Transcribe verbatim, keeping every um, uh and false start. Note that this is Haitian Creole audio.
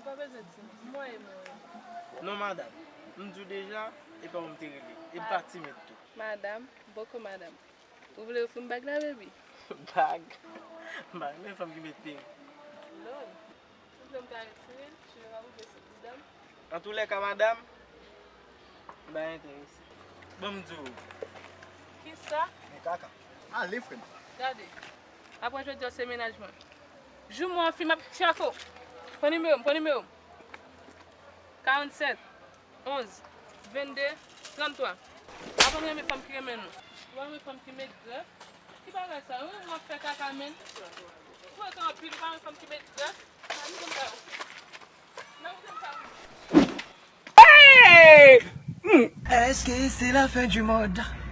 Pa bezwen timid. Mwen e mwen. Non, madanm. M di w deja, e pa ou m te rele. E m pa timid tou. Madanm, bòkò madanm. Ou vle ofri m bag la, baby? Bag? M pa renmen fanm ki met perik. Lòd. Ou vle m ka retire l, cheve pa bouke sou ti dam? Antoulèka, madanm, m pa enterese. Ban m di w. Kisa? Men kaka. Ale, frè m. Gade. Apre jodi a, se mennaj mwen. Jou mwen an fin, m ap chèke w. Pran nimewo m, pran nimewo m. Karannsèt, onz, venndde, tranntwa. Aprann renmen fanm ki renmen nou. Ou pa renmen fanm ki met grèf? Ki bagay sa? Ou renmen w ap fè kaka, menn. Ou fòt anpil, ou pa renmen fanm ki met grèf. Nan ou te m pa ou. Hey! Hmm. Est-ce que c'est la fin du monde?